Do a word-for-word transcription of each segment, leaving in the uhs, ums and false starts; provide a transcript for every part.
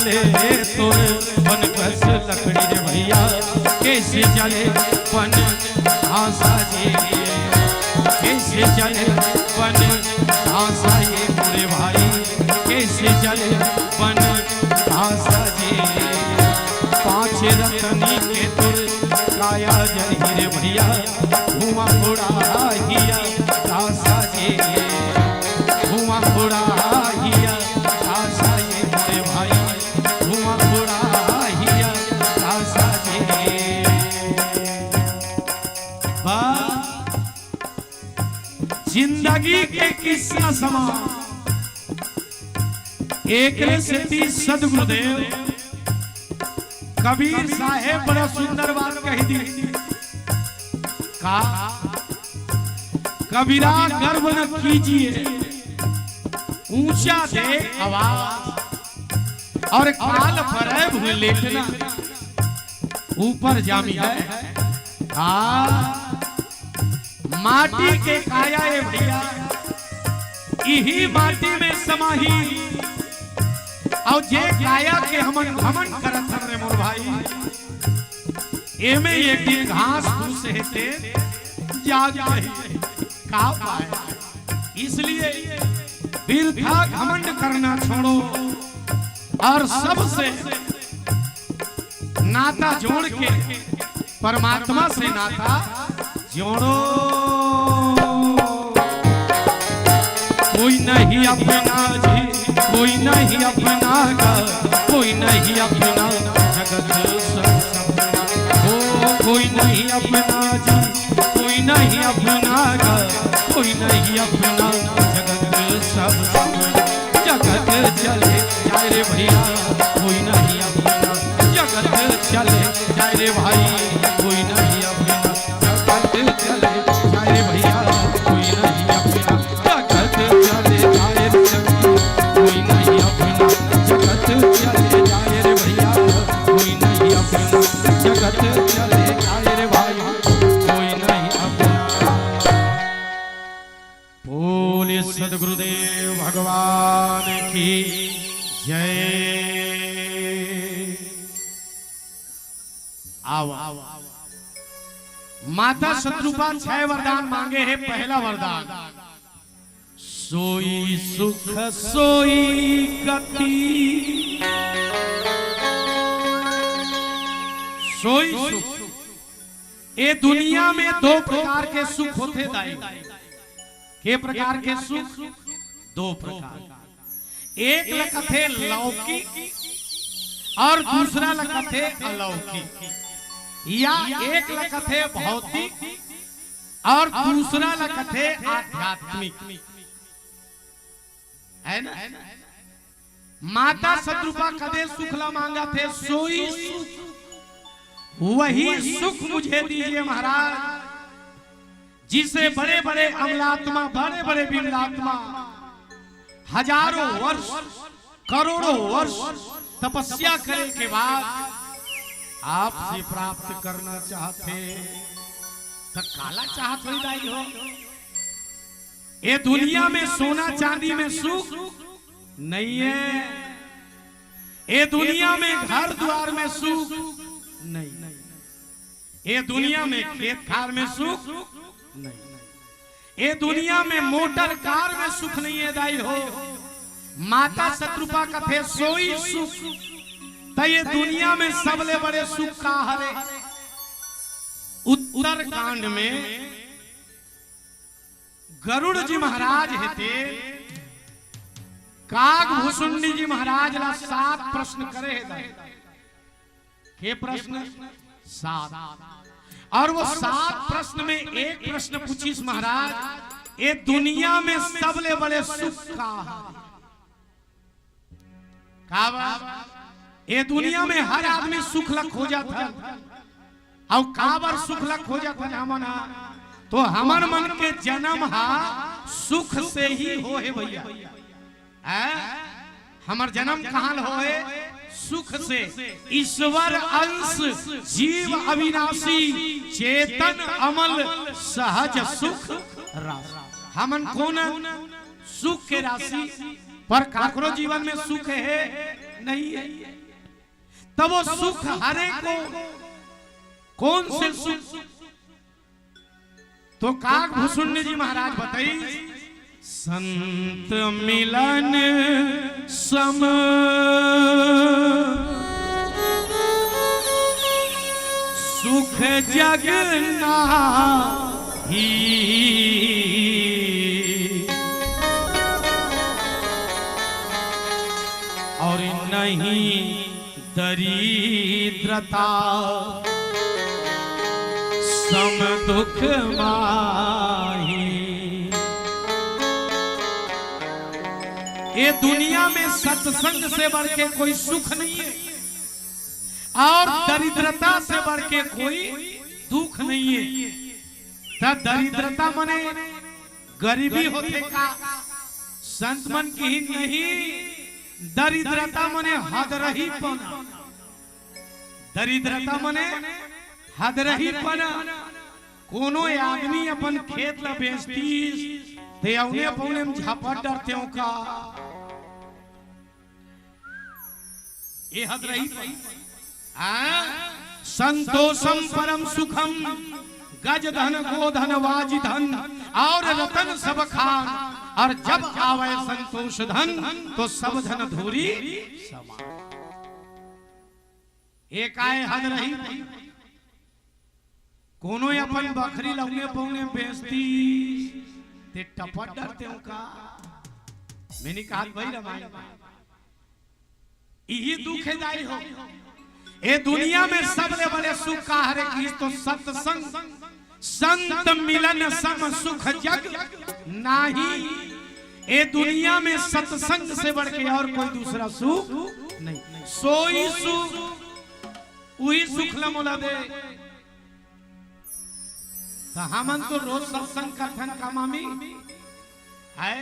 तोर पन कस लकड़ी रे भैया, कैसे जले पन आशा जी, कैसे जले पन आशा ये मोरे भाई, कैसे जले पन आशा जी। पाँच रतनी के तोर काया जलही रे भैया, धुआं उड़ाहिया आशा जी, धुआं उड़ाहिया आशा ये मोरे भाई, धुआं उड़ाहिया आशा जी। वाह। जिंदगी के किस्सा समा एकरे सेती सदगुरुदेव कबीर साहेब बड़ा सुंदर बात कही दी। का कबीरा गर्व न कीजिए, ऊंचा दे आवाज, और काल पर भूमि लेटना ऊपर जामी है। हाँ, माटी के काया ए भैया, इही माटी में समाही। और जे काया के हमन घमंड करत हन रे मोर भाई, एमे एक दिन घास फूस हेते जाग जाही। का पाए? इसलिए बिरथा घमंड करना छोड़ो और सबसे नाता जोड़ के परमात्मा से नाता जोड़ो। कोई नहीं अपना जी, कोई नहीं अपना का, कोई नहीं अपना जगत सब सपना। ओ, कोई नहीं अपना जी, कोई नहीं अपना का, कोई नहीं अपना जगत सब सपना। जगत चले जाए रे भैया, कोई नहीं अपना। जगत चले जाए रे भाई, कोई नहीं अपना। जगत चले जाए रे भैया, कोई नहीं अपना। जगत चले जाए रे सखी, कोई नहीं अपना। जगत चले जाए रे भैया, कोई नहीं अपना। जगत चले जाए रे भाई, कोई नहीं अपना। बोले सदगुरुदेव भगवान की जय। आओ, आओ। माता शतरूपा छह वरदान मांगे हे। पहला वरदान, सोई सुख सोई गति। सोई सुख। ए दुनिया में दो प्रकार के सुख होथे दाई। के प्रकार के सुख? दो प्रकार। एक ल कथे लौकिक और दूसरा ल कथे अलौकिक, या एक ल कथे भौतिक और दूसरा ल कथे आध्यात्मिक, है ना? माता शतरूपा कदे सुख ला मांगथे, सोई सुख, वही सुख मुझे दीजिए महाराज, जिसे बड़े बड़े अमलात्मा, बड़े बड़े विमलात्मा हजारों वर्ष, करोड़ों वर्ष तपस्या करे के बाद आपसे प्राप्त करना चाहथे। त काला चाहत होही दाई हो? ए दुनिया में सोना चांदी में सुख नहीं है। ए दुनिया में घर द्वार में सुख नहीं। ए दुनिया में खेत खार में सुख नहीं। ए दुनिया में मोटर कार में सुख नहीं है दाई हो। माता शतरूपा कथे सोई सुख। त ये दुनिया में सबले बड़े सुख का हरे? उत्तरकांड में गरुड़ जी महाराज हेते, काग भुसुंडी जी महाराज ला सात प्रश्न करे हे दाई। के प्रश्न? सात। और वो सात प्रश्न में एक प्रश्न पूछिस महाराज, ए दुनिया में सबले बड़े सुख का हे? काबर? ए दुनिया में हर आदमी सुख ला खोजत हे। अउ काबर सुख ला खोजत हे हमन हा? तो हमन मन के जन्म हा सुख से ही होहे भैया। हैं? हमर जन्म कहाँ ले होहे? सुख से। ईश्वर अंश जीव अविनाशी, चेतन अमल सहज सुख रस। हमन कोन सुख के राशि, पर काकरो जीवन में सुख हे? नहीं हे। तब वो सुख हरे को कौन से सुख? तो काकभुसुंड जी महाराज बताइस, संत मिलन सम सुख जग नाही, और नहीं दरिद्रता सम दुख माही। ये दुनिया में सत्संग से बढ़ के कोई सुख नहीं है और दरिद्रता से बढ़ के कोई दुख नहीं है। त दरिद्रता मने गरीबी होथे का? संत मन किहिन नहीं, दरिद्रता मने हदरहीपन। दरिद्रता मने हदरहीपन। कोनो आदमी अपन खेत ला बेचतिस, ते औने पौने म झपट डरते हो का? ये हदरहीपन। हाँ? संतोषम परम सुखम, गज धन गो धन वाजि धन, और रतन सब खान, और जब आवे संतोष धन, तो सब धन धूरि समान। ये काय हदरहीपन? कोनो अपन बखरी ल औने पौने बेचतिस, ते टपट डरते हो का? मैं नहीं कहा भाई रमाई, इही दुख हे दाई हो। ए दुनिया में सबले बड़े सुख का हरे किहिस तो सत्संग। संत मिलन सम सुख जग नाही। ए दुनिया में सत्संग से बढ़ के और कोई दूसरा सुख नहीं। सोई सुख, उही सुख ला मोला दे। त हमन तो रोज सत्संग करथन का मामी? है?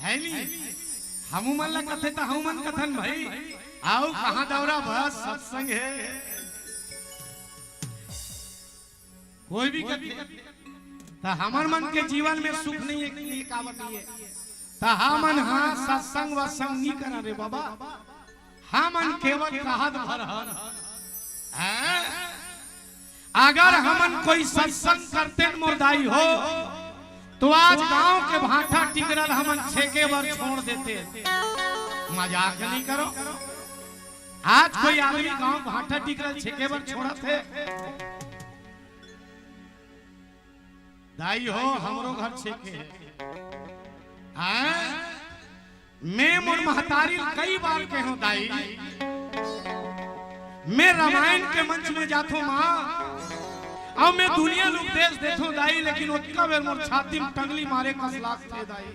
है नी? हमू मन ला कथे त हमू मन कथन भाई। आओ कहाँ दौरा बस सत्संग हे। कोई भी कथे। त हमर मन के जीवन में सुख नहीं है कि नहीं काबर नहीं है। त हमन हाँ सत्संग वत्संग नहीं करा रे बाबा। हमन केवल कहत भर हन। हैं? अगर हमन कोई सत्संग करतेन मोर दाई हो, तो आज गांव के भांठा टिकरल हमन छेके बर छोड़ देते। मजाक नहीं करो। आज कोई आदमी गांव भांठा टिकरल छेके बर छोड़त हे? दाई हो, हमरो घर छेके हे। हैं? मैं मोर महतारी ल कई बार कहे हों, दाई, मैं रामायण के मंच में जाथों माँ, अउ मैं दुनिया ल उपदेश देथों दाई, लेकिन ओतका बेर मोर छाती में टंगली मारे कस लागथे दाई।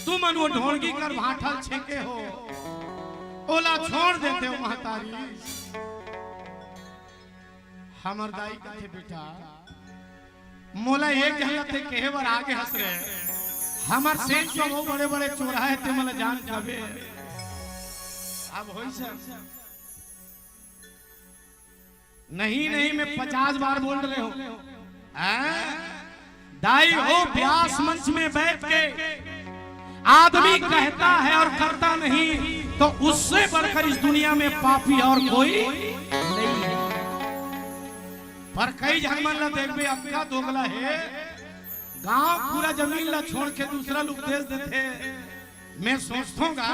तुमन वो ढोंगी कर भांठा ल छेके हो, ओला छोड़ देते हो महतारी। हमर दाई कथे, "बेटा, मोला एक झन ल ते कहे बर आगे हस रे, हमर सेठ तो वो बड़े-बड़े चोरहा हे, ते मोला जान कबे।" अब होई सर। नहीं, नहीं, मैं पचास बार बोल रहे हूँ। हैं? दाई हो, व्यास मंच में बैठ के आदमी कहता है और करता नहीं, तो उससे बढ़कर इस दुनिया में पापी और कोई नहीं है। पर कई झन मन ला देखबे, अतका दोगला हे, गांव पूरा जमीन ला छोड़ के दूसरा ल उपदेश देथे। मैं सोचथों गा,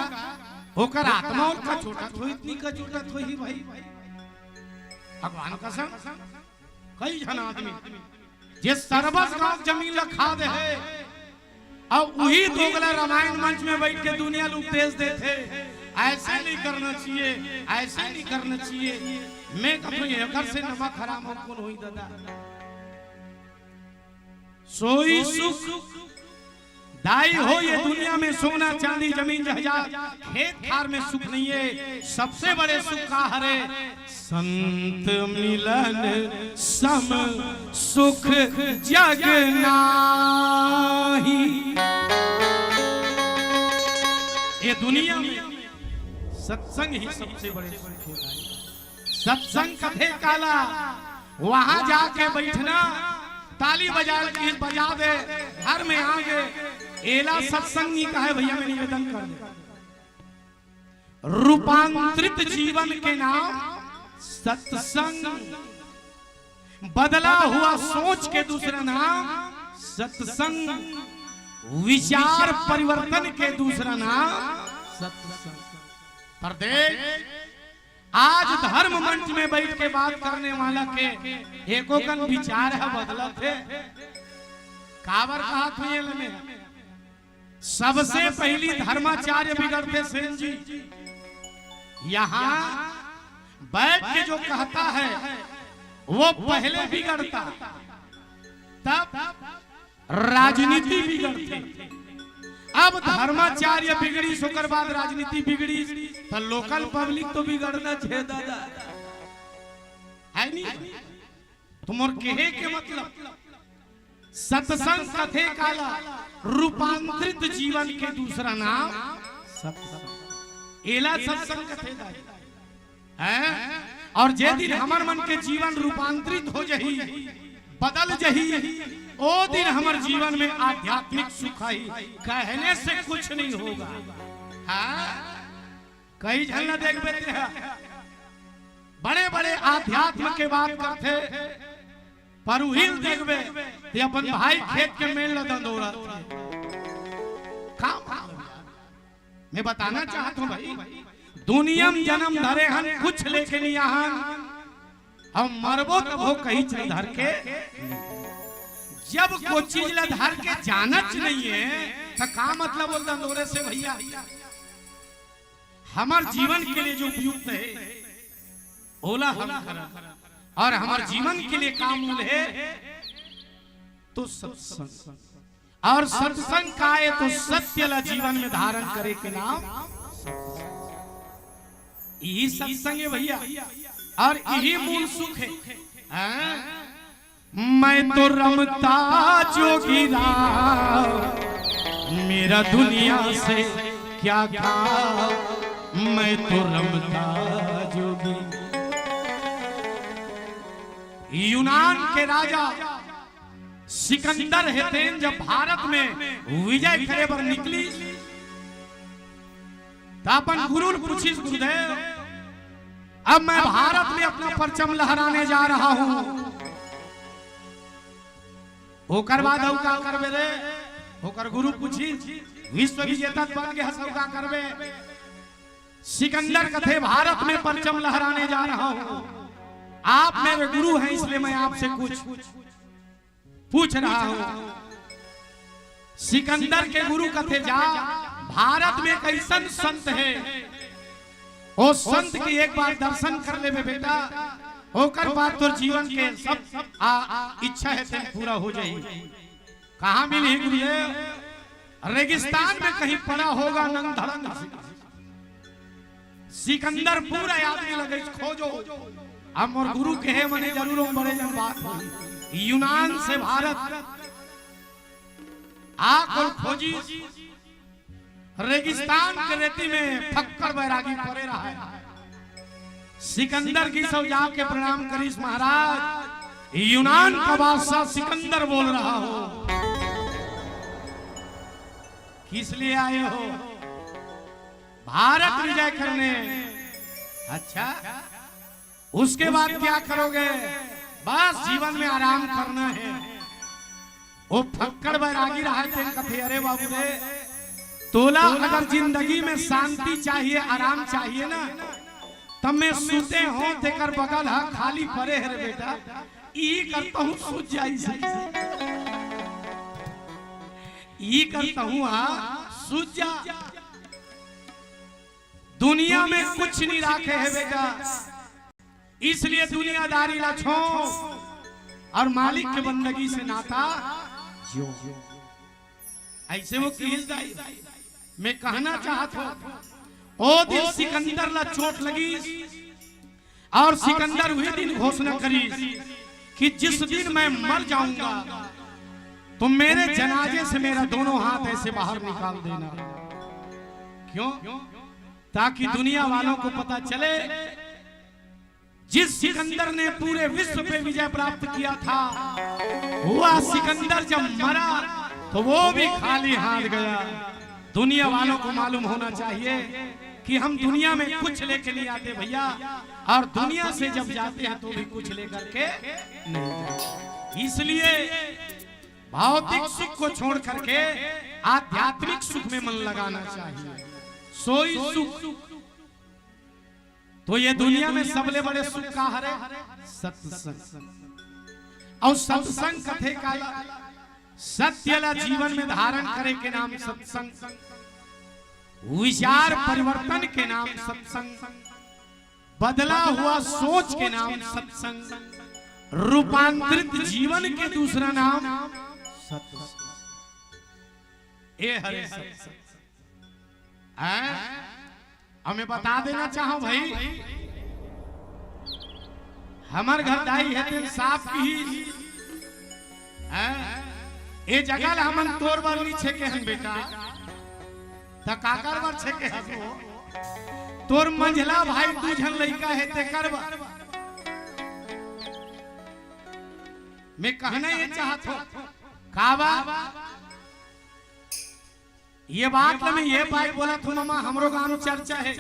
ओकर आत्मा ओतका चोटत होही, इतनी का चोटत होही भाई। भगवान कसम, कई झन आदमी जे सरबस गांव जमीन ला खा दे हे, अउ उही दोगला रामायण मंच में बैठ के दुनिया ल उपदेश देथे, ऐसे नहीं करना चाहिए, ऐसे नहीं करना चाहिए। मैं कहूँ एकर से नमक हराम अउ कौन होही दादा? सोई सुख दाई हो, ये दुनिया में सोना चांदी जमीन जायदाद खेत खार में सुख नहीं है। सबसे बड़े सुख का हरे? संत मिलन सम सुख जग नाही। ये दुनिया में सत्संग ही सबसे बड़े सुख है भाई। सत्संग कथे काला, वहां जाके बैठना, ताली बजा के बजा दे, घर में आ गए, एला सत्संग नहीं कहे भैया, मैं निवेदन कर दे। रूपांतरित जीवन के नाम सत्संग, बदला हुआ सोच के दूसरा नाम सत्संग, विचार परिवर्तन के दूसरा नाम सत्संग। पर देख, आज धर्म मंच में बैठ के बात करने वाला के एको कन विचार ह बदलत हे। काबर कहत हे ये लमे? सबसे पहली धर्माचार्य बिगड़थे सेन जी। यहाँ बैठ के जो कहता है वो पहले बिगड़ता, तब राजनीति बिगड़थे। अब धर्माचार्य बिगड़ीस, ओकर बाद राजनीति बिगड़ीस, त local public तो बिगड़ना छे दादा, है नी? तो मोर कहे के मतलब, सत्संग कथे काला? रूपांतरित जीवन के दूसरा नाम सत्संग। एला सत्संग कथे दाई। हैं? और जे दिन हमर मन के जीवन रूपांतरित हो जही, बदल जही, ओ दिन हमर जीवन में आध्यात्मिक सुख आही, कहने से कुछ नहीं होगा। हाँ? कई झन ला देखबे ते ह, बड़े-बड़े आध्यात्म के बात करथे, पर उही ल देखबे ते अपन भाई खेत के मेड़ ल दंदोरत हे। का मतलब यार? मैं बताना चाहत हूँ भाई, दुनिया में जन्म धरे हन, कुछ लेके नहीं आहन, हम मरबो तभो कहीं चीज धर के। जब कोई चीज ला धर के जानच नहीं है, तो का मतलब बोल दंदोरे से भैया? हमर जीवन के लिए जो उपयुक्त है, ओला हम करन, और हमर जीवन के लिए काम मूल है तो सत्संग। और सत्संग का है तो सत्य ला जीवन में धारण करे के नाम। यही सत्संग है भैया, और यही मूल सुख है। हाँ? मैं तो रमता जोगी राम, मेरा दुनिया से क्या काम, मैं तो रमता जोगी। यूनान के राजा सिकंदर हे तेन जब भारत में विजय करे बर निकलिस, त अपन गुरु ल पूछिस, "गुरुदेव, अब मैं भारत में अपना परचम लहराने जा रहा हूं, ओकर बाद अउ का करबे रे?" ओकर गुरु पूछिस, "विश्व विजेता बन गे हस, अउ का करबे?" सिकंदर कथे, "भारत में परचम लहराने जा रहा हूं, आप मेरे गुरु हैं, इसलिए मैं आपसे कुछ पूछ रहा हूं।" सिकंदर के गुरु कथे, "जा, भारत में एक अइसन संत है, ओ संत के एक बार दर्शन कर लेबे बेटा, ओकर बाद तोर जीवन के सब आ, इच्छा है तेन पूरा हो जाही।" कहां मिलही गुरुदेव? रेगिस्तान में कहीं पड़ा होगा, नंग धड़ंग। सिकंदर पूरा आदमी लगे खोजो। अब मोर गुरु कहे मने जरूर बड़े जन बात होही। यूनान से भारत आ कोल खोजिस, रेगिस्तान के रेती में फक्कड़ बैरागी पड़े रहा है। सिकंदर गिस अउ जाके प्रणाम करिस, "महाराज, यूनान का बादशाह सिकंदर बोल रहा हूं।" "किस लिए आए हो?" "भारत विजय करने।" "अच्छा, उसके बाद क्या करोगे?" "बस जीवन में आराम करना है।" ओ फक्कड़ बैरागी रहा है, तेन कथे, "अरे बाबू रे, तोला अगर जिंदगी में शांति चाहिए, आराम चाहिए ना, तब मैं सुते हों तेकर बगल हा खाली परे हे रे बेटा, ई करता हूं सूत जा, ई करता हूं, हां, सूत जा।" दुनिया में कुछ नहीं राखे हे बेटा, इसलिए दुनियादारी ला छोड़ और मालिक के बंदगी से नाता जोड़। अइसे वो किहिस दाई, मैं कहना चाहत हूं, ओ दिन सिकंदर ला चोट लगिस और सिकंदर उही दिन घोषणा करिस कि जिस दिन मैं मर जाऊंगा तो मेरे जनाजे से मेरा दोनों हाथ ऐसे बाहर निकाल देना। क्यों? ताकि दुनिया वालों को पता चले जिस सिकंदर ने पूरे विश्व पे विजय प्राप्त किया था, वह सिकंदर जब मरा तो वो भी खाली हाथ गया। दुनिया वालों को मालूम होना चाहिए कि हम दुनिया में कुछ लेके नहीं आते भैया, और दुनिया से जब जाते हैं तो भी कुछ लेकर के नहीं जाते। इसलिए भौतिक सुख को छोड़ करके आध्यात्मिक सुख में मन लगाना चाहिए। सोई सुख। तो ये दुनिया में सबले बड़े सुख का हरे? सत्संग। और सत्संग कथे काला? सत्य ला जीवन में धारण करे के नाम सत्संग, विचार परिवर्तन के नाम सत्संग, बदला हुआ सोच के नाम सत्संग, रूपांतरित जीवन के दूसरा नाम सत्संग। ए हरे सत्संग। हैं? अब मैं बता देना चाहूं भाई, हमर घर दाई हे तेन साफ किहिस, हैं? ए जगह ला हमन तोर बर नी छेके हन बेटा, त काकर बर छेके हस वो? तोर मंझला भाई दू झन लइका हे तेकर बर। मैं कहना ये चाहत हूं, का बा? ये बात ल मैं ये पाय बोलत हूं मामा, हमरो गांव में चर्चा हे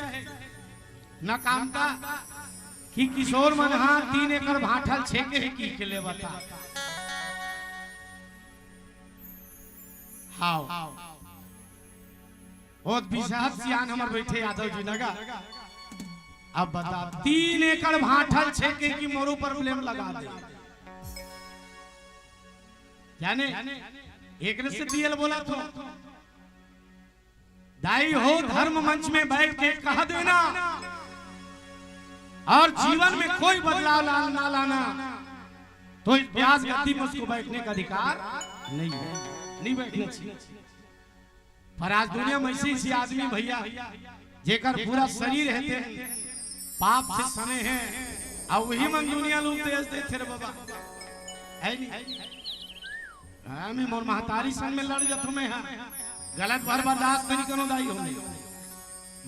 न कामता कि किशोर मन हा तीन एकड़ भाठल छेके हे कि के ले बता। हाव। ओ बिसाहत सियान हमर बैठे यादव जी नगा। अब बता, तीन एकड़ भाठल छेके कि मोर ऊपर blame लगा दे। जाने, एकरे से दियल बोला तो, दाई हो, धर्म मंच में बैठ के कह देना और जीवन में कोई बदलाव ला, ना लाना, तो इस ब्यास गद्दी में उसको बैठने का अधिकार नहीं है, नहीं बैठना चाहिए। पर आज दुनिया में ऐसे ऐसे आदमी भैया, जेकर पूरा शरीर हे ते पाप से सने हे, अउ वही मन दुनिया ल उपदेश देथे रे बाबा। हे नहीं? हाँ, मैं मोर महतारी संग में लड़ जथो मैं हा। गलत बार बर्दाश्त नहीं करो दाई हो।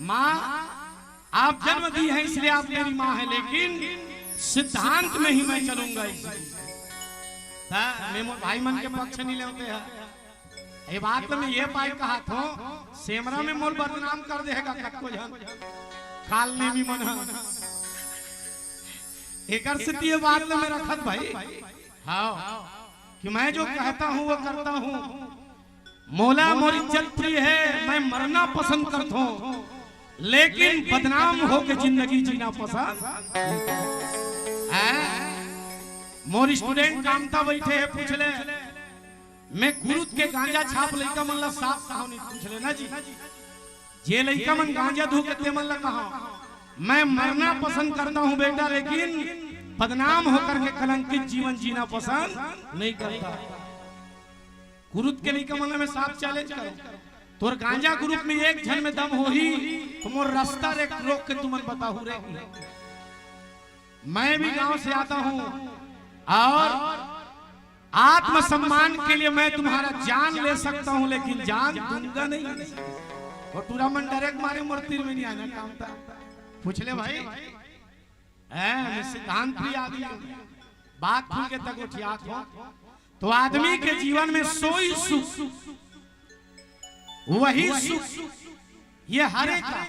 माँ, आप जन्म दी है इसलिए आप मेरी माँ है, लेकिन सिद्धांत में ही मैं चलूंगा इसलिए। हाँ, मैं मोर भाई मन के पक्ष नहीं लेते हैं। ये बात तो मैं ये पाई कहा था, सेमरा में मोर बदनाम कर देगा कतको झन। काल नेमी मन हा। एकर सेती ये बात ल मैं रखत भाई, हाँ, कि मैं जो कहता हूँ वो करता हूँ। मोला मोर इज्जत प्रिय है, मैं मरना पसंद करता हूँ, लेकिन बदनाम होके जिंदगी जीना पसंद। हैं? मोर student कामता बैठे हे, पूछ ले, मैं कुरुद के गांजा छाप लइका मन ला साफ कहावनी, पूछ ले ना जी। जे लइका मन गांजा धूके ते मन ला कहा, मैं मरना पसंद करता हूँ बेटा, लेकिन बदनाम होकर के कलंकित जीवन जीना पसंद नहीं करता। कुरुद के लइका मन ला मैं साफ challenge करूँ, तोर गांजा group में एक झन में दम होही, तो मोर रास्ता रे रोक के तुमन बताहू रे। मैं भी गांव से आता हूँ और आत्मसम्मान के लिए मैं तुम्हारा जान ले सकता हूँ, लेकिन जान दूंगा नहीं। वो टूरा मन डरे के मारे मोर तीर में नहीं आना काम था। पूछ ले भाई, हैं, मैं सिद्धांत प्रिय आदमी हूँ। बात खुल के तक उठियात हो, तो आदमी के जीवन में सोई सुख, वही सुख ये हरे का,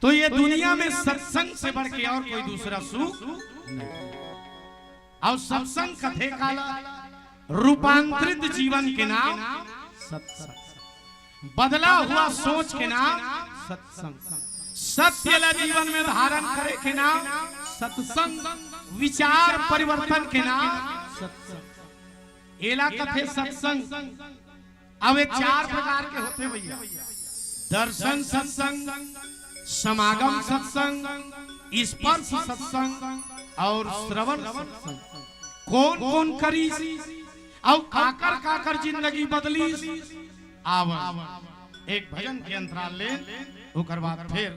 तो ये दुनिया में सत्संग से बढ़ के और कोई दूसरा सुख नहीं। और सत्संग कथे काला, रूपांतरित जीवन के नाम सत्संग, बदला हुआ सोच के नाम सत्संग, सत्य ला जीवन में धारण करे के नाम सत्संग, विचार परिवर्तन के नाम सत्संग। एला कथे सत्संग। अब ये चार प्रकार के होथे भैया, दर्शन सत्संग, समागम सत्संग, स्पर्श सत्संग और श्रवण सत्संग। कौन कौन करिस अउ काकर काकर जिंदगी बदलिस, आवन एक भजन के अंतराल ले, ओकर बाद फिर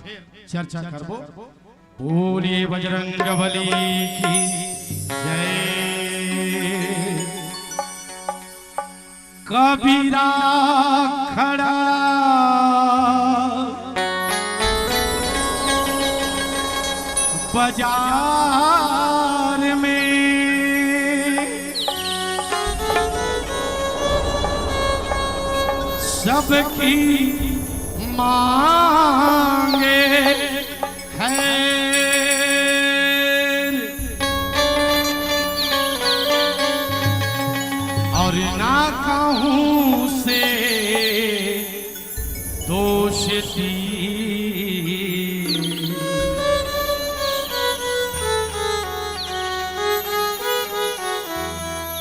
चर्चा करबो। बोलिए बजरंग बली की जय। कबीरा खड़ा बाजार में, सबकी मांगे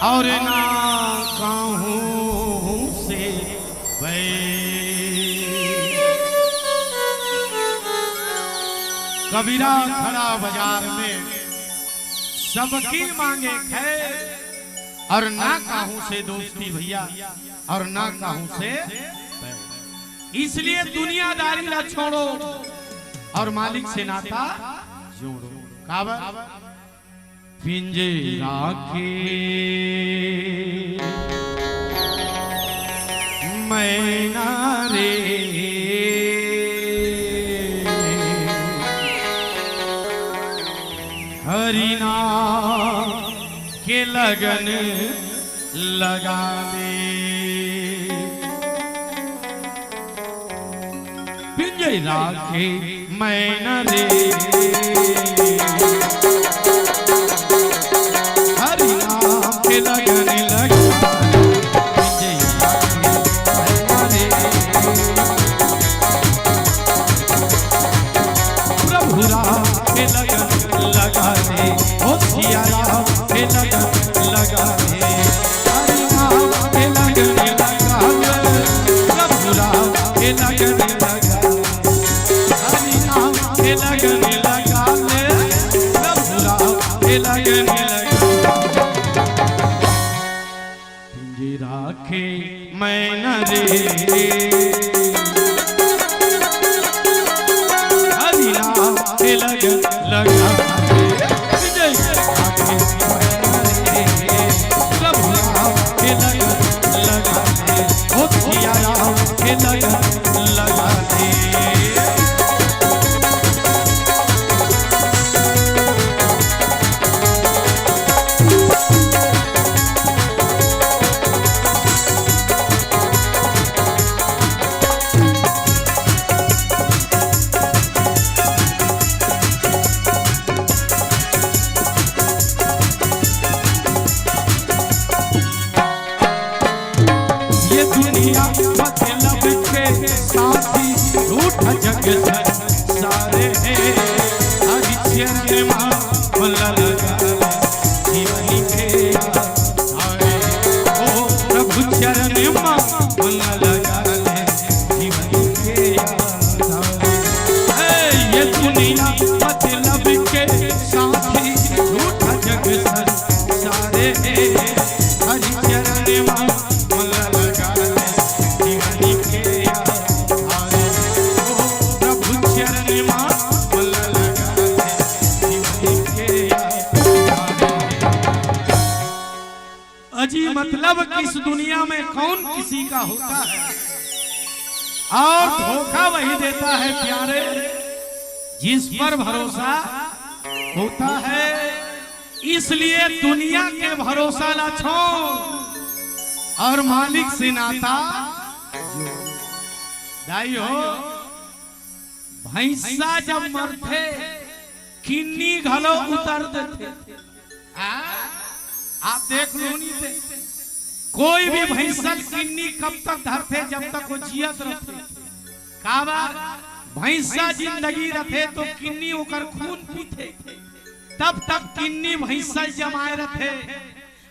और ना कहूँ से बैर। कबीरा खड़ा बाजार में, सबकी मांगे खैर, और ना कहूँ से दोस्ती भैया, और ना कहूँ से बैर। इसलिए दुनियादारी ला छोड़ो और मालिक से नाता जोड़ो। काबर? पिंजरा के मैना रे, हरि नाम के लगन लगा दे। पिंजरा के मैना रे, हरि नाम के लगन लगा दे। पिंजरा के मैना रे, प्रभु राम के लगन लगा दे, ओ सिया राम के लगन लगा दे, हरि नाम के लगन लगा दे, प्रभु राम के लगन लगा दे, हरि नाम के लगन लगा दे, प्रभु राम के लगन लगा दे। पिंजरा के मैना रे, हरि नाम के लगन लगा दे। पिंजरा के मैना रे, प्रभु राम के लगन लगा दे। ओ सिया राम के लगन लगा दे। ये दुनिया मतलब के साथी, झूठ जग संसार है। हरि चरण मा मन लगा, जीवन के आधार। ओ प्रभु चरण मा मन लगा, जीवन के आधार। ए, ये दुनिया मतलब के साथी, झूठ जग संसार है। हरि चरण मा मन लगा ले, जीवन के आधार। ओ प्रभु चरण मा मन लगा ले, जीवन के आधार। अजी, मतलब कि इस दुनिया में कौन किसी का होता है, और धोखा वही देता है प्यारे, जिस पर भरोसा होता है। इसलिए दुनिया के भरोसा ला छोड़ और मालिक से नाता जोड़। दाई हो, भैंसा जब मरथे, किन्नी घलो उतर देथे। आ? आप देख लो नी ते। कोई भी भैंसा किन्नी कब तक धरथे? जब तक वो जियत रथे। काबर? भैंसा जिंदगी रथे तो किन्नी ओकर खून पीथे, तब तक किन्नी भैंसा जमाए रथे।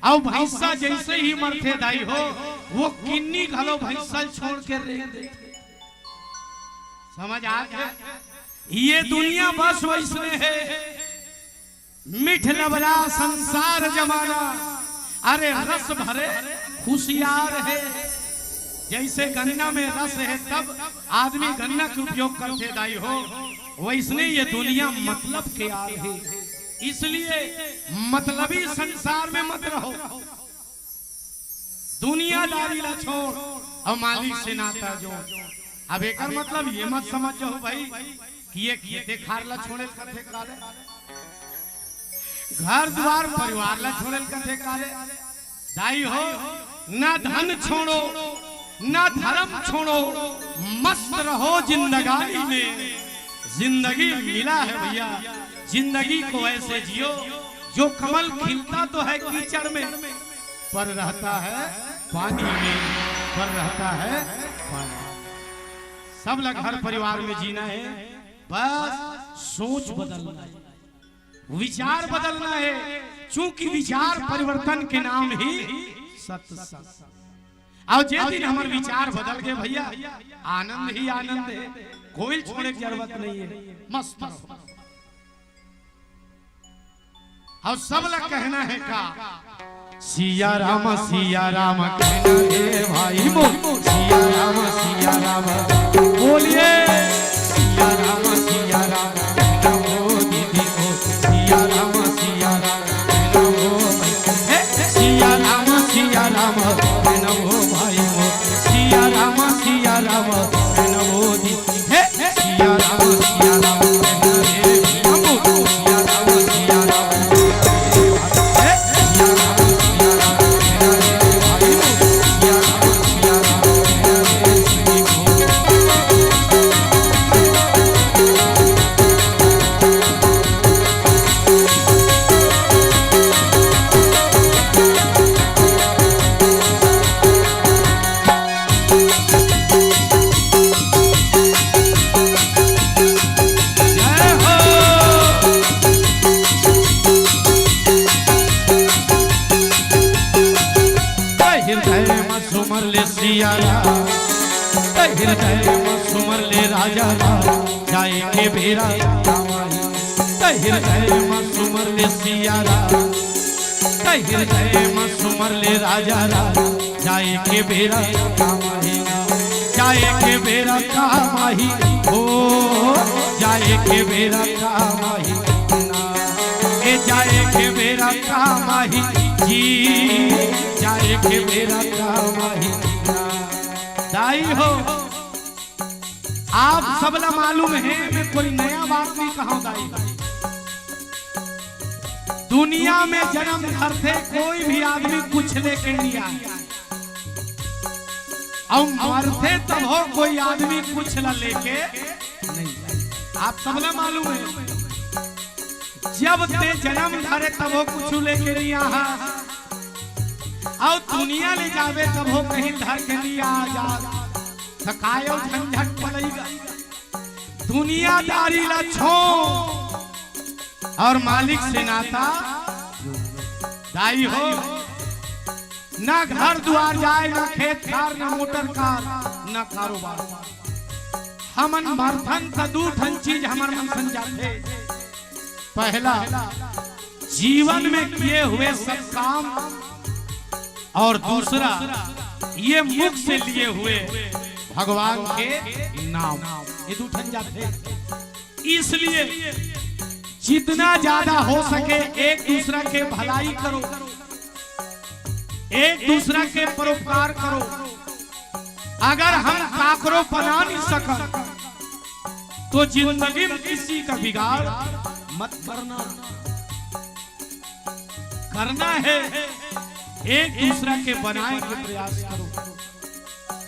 अउ भैंसा जैसे ही मरथे दाई हो, वो किन्नी घलो भैंसा छोड़ के रेंग देथे। समझ आ गया? ये दुनिया बस वैसने है। मीठ लबला संसार जमाना, अरे रस भरे खुशियार है। जैसे गन्ना में रस है, तब आदमी गन्ना के उपयोग करथे दाई हो, वैसने ये दुनिया मतलब के आल है। इसलिए मतलबी संसार में मत रहो, दुनियादारी ला छोड़ और मालिक से नाता जोड़। अब एकर मतलब ये मत समझ जाओ भाई कि ये खेते खार ला छोड़े ल कथे काले, घर द्वार परिवार ला छोड़े ल कथे काले। दाई हो, ना धन छोड़ो, ना धर्म छोड़ो, मस्त रहो जिंदगानी में। जिंदगी मिला है भैया, जिंदगी को ऐसे जियो, जो कमल खिलता तो है कीचड़ में, पर रहता है पानी में, पर रहता है पानी। तब ले घर परिवार में जीना हे, बस सोच बदलना हे, विचार बदलना हे, चूंकि विचार परिवर्तन के नाम ही सत्संग। अउ जे दिन हमर विचार बदल गे भइया, आनंद ही आनंद हे, कोई छोड़े के जरूरत नहीं हे, मस्त रहो। अउ सब ला कहना हे का, सिया राम सिया राम कहना हे भाई मोर, सिया राम सिया राम। बोलिए, सिया राम सिया राम कहना हो दीदी मोर, सिया राम सिया राम कहना हो भाई। हे, सिया राम सिया राम कहना हो भाई मोर, सिया राम सिया राम कहना हो दीदी। हे, सिया राम सिया राम कहना हे भाई मोर, सिया राम सिया राम। हृदय म सुमर ले सिया राम, हृदय म सुमर ले राजा राम, जाए के बेरा काम आही। हृदय म सुमर ले सिया राम, हृदय म सुमर ले राजा राम, जाए के बेरा काम आही ना, जाए के बेरा काम आही, हो, जाए के बेरा काम आही ना, ए जाए के बेरा काम आही जी, जाए के बेरा काम आही ना। दाई हो, आप सबला मालूम हे, मैं कोई नया बात नहीं कहा दाई। दुनिया में जन्म धरथे कोई भी आदमी कुछ लेके नहीं आए, अउ मरथे तभो कोई आदमी कुछ ला लेके नहीं आए। आप सबला मालूम हे, जब ते जन्म धरे तभो कुछ लेके नहीं आहा, अउ दुनिया ले जाबे तभो कहीं धर के नहीं आ जा। थकायो झंझट पलई गा। दुनियादारी ला छोड़ अउ मालिक से नाता दाई हो। ना घर दुआर जाए, ना खेत खार, ना मोटर कार, ना कारोबार। हमन मरथन त दू ठन चीज हमर मन संग जाथे। पहला, जीवन में किए हुए सब काम, और दूसरा, ये मुख से लिए हुए भगवान के नाम, ये दू ठन जाथे। इसलिए जितना ज्यादा हो सके एक दूसरा के भलाई करो, एक दूसरा के परोपकार करो। अगर हम काकरो बना नहीं सकन, तो जिंदगी में किसी का बिगाड़ मत करना। करना हे, एक दूसरा के बनाए के प्रयास करो।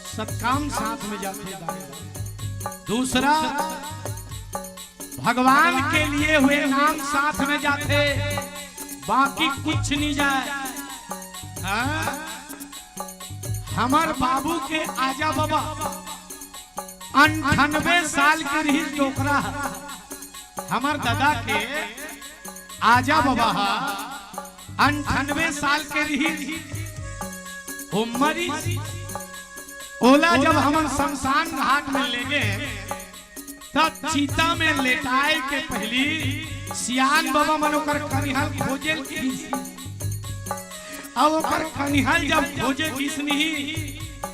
सतकाम साथ में जाथे दाई। दूसरा, भगवान के लिए हुए नाम साथ में जाथे, बाकी कुछ नहीं जाए। हाँ? हमर बाबू के आजा बाबा अंठानबे साल के रिहिस डोकरा ह। हमर ददा के आजा बाबा ह अंठानबे साल के रिहिस। ओ मरिस। ओला जब हमन शमशान घाट में लेगे, तब चिता में लेटाए के पहिली सियान बाबा मन ओकर कनिहा ल खोजे ल किहिस। अब ओकर कनिहा ल जब खोजे गिस नहीं,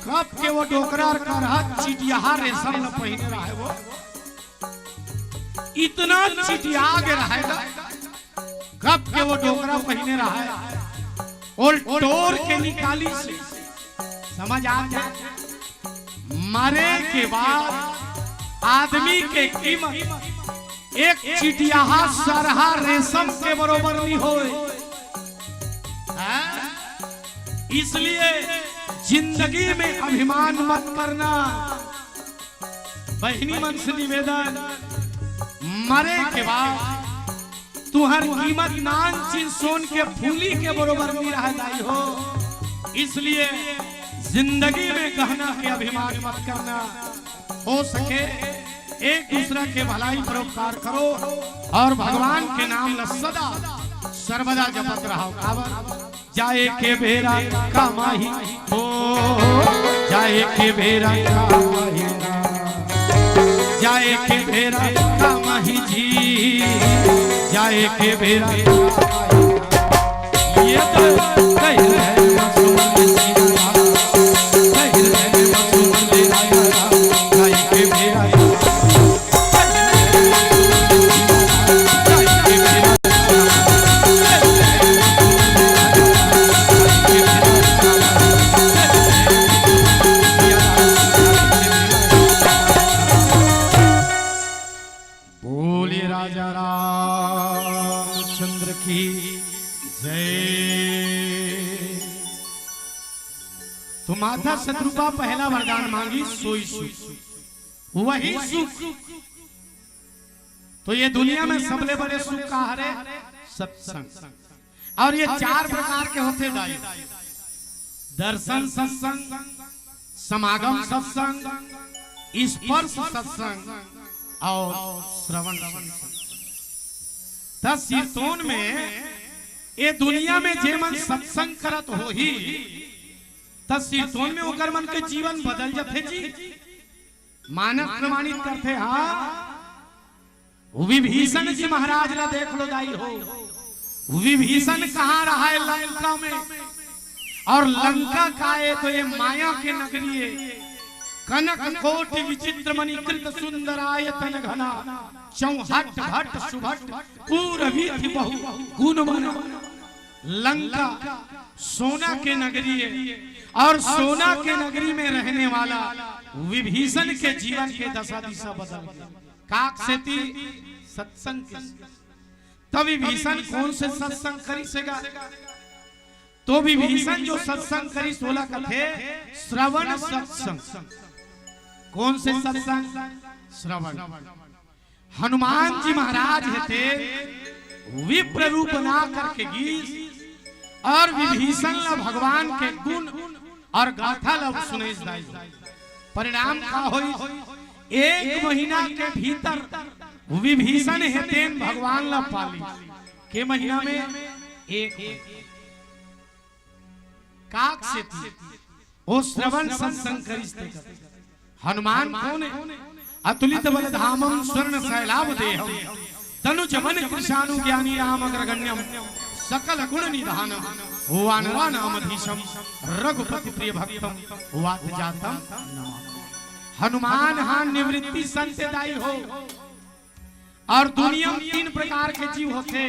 कब के वो डोकरा अउ करहा चिटियाहा रेशम ल पहिने रहय, वो इतना चिटिया गे रहय ना, कब के वो डोकरा पहिने रहय, ओल टोर के निकालिस। समझ आथे? मरे के बाद आदमी के कीमत एक चिटियाहा सरहा रेशम के बरोबर नहीं होय। हाँ? इसलिए जिंदगी में अभिमान मत करना। बहिनी मन से निवेदन, मरे के बाद तुहर कीमत नान चिन सोन के फूली के बरोबर नहीं रह जाई हो। इसलिए जिंदगी में गहना के अभिमान मत करना। हो सके एक दूसरा के भलाई परोपकार करो और भगवान के नाम ला सदा सर्वदा जपत रहो। काबर? जाए के बेरा कमाही हो, जाए के बेरा कमाही, जाए के बेरा कमाही जी, जाए के बेरा कमाही। ये तो कह रहे मसूम सिंह, कह रहे मसूम सिंह, जाए के बेरा बोले राजा रामचंद्र की जय। तो माता शतरूपा पहला वरदान मांगी, सोई सुख, वही सुख। तो ये दुनिया में सबले बड़े सुख का हरे? सत्संग। और ये चार प्रकार के होथे दाई, दर्शन सत्संग, समागम सत्संग, स्पर्श सत्संग और श्रवण सत्संग। त सिरतोन में ये दुनिया में जे मन सत्संग करत होही, त सिरतोन में ओकर मन के जीवन बदल जथे जी। मानस प्रमाणित करथे। हाँ, विभीषण जी महाराज ला देख लो दाई हो, विभीषण कहाँ रहा है? लंका में। और लंका का है तो ये माया के नगरी है। कनक कोटि विचित्र मणि कृत सुंदर आयतन घना, चौहट भट सुभट पूर वीथि बहु गुण मना। लंका सोना के नगरी है और सोना के नगरी में रहने वाला विभीषण के जीवन के दशा दिशा बदल गया। काक सेती? सत्संग के। तब विभीषण कौन से सत्संग करिस गा? तो विभीषण जो सत्संग करिस ओला कथे श्रवण सत्संग। कौन से सत्संग? श्रवण। हनुमान जी महाराज हे तेन विप्र रूप ना करके गीस और विभीषण ला भगवान के गुण और गाथा ला सुनइस दाई। परिणाम का होइस? एक महीना के भीतर विभीषण हे तेन भगवान ला पालिस। के महीना में? एक महीना। काक सेती? ओ श्रवण सत्संग करिस तेकर। हनुमान कोन हे? अतुलित बल धामम स्वर्ण शैलाभ देहम, तनु जवन कृशानु ज्ञानी राम अग्रगण्यम, सकल गुण निधानम, वानरा नाम अधीशम, रघुपति प्रिय भक्तम, वात जातम नमामि। हनुमान हा निवृत्ति संत दाई हो। और दुनिया में तीन प्रकार के जीव होथे,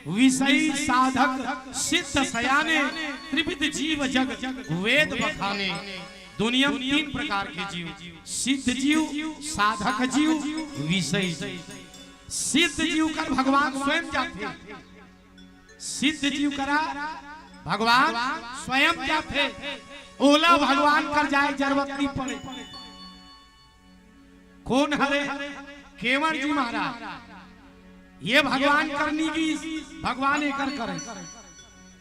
विषयी, साधक, सिद्ध, सयाने, त्रिविध जीव जग वेद बखाने। दुनिया में तीन प्रकार के जीव, सिद्ध जीव, साधक जीव, विषयी जीव। सिद्ध जीव कर भगवान स्वयं जाथे, सिद्ध जीव करा भगवान स्वयं जाथे, ओला भगवान कर जाए जरूरत नहीं पड़े। कोन हरे? केवल जी महाराज। ये भगवान करनी की, भगवान एकर करे।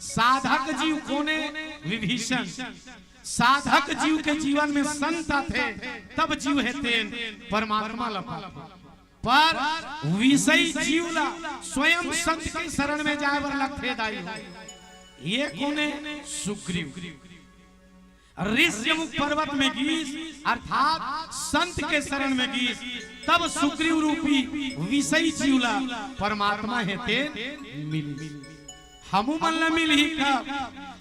साधक जीव कोने? विभीषण। साधक जीव के जीवन में संत आथे, तब जीव हे तेन परमात्मा ला पाथे। पर विषयी जीव ला स्वयं संत के शरण में जाए बर लगथे दाई हो। ये कोने? सुग्रीव। ऋष्यमुख पर्वत में गीस, अर्थात संत के शरण में गीस, तब सुग्रीव रूपी विषयी जीव ला परमात्मा हे तेन मिलिस। हमू मन ला मिलही कब?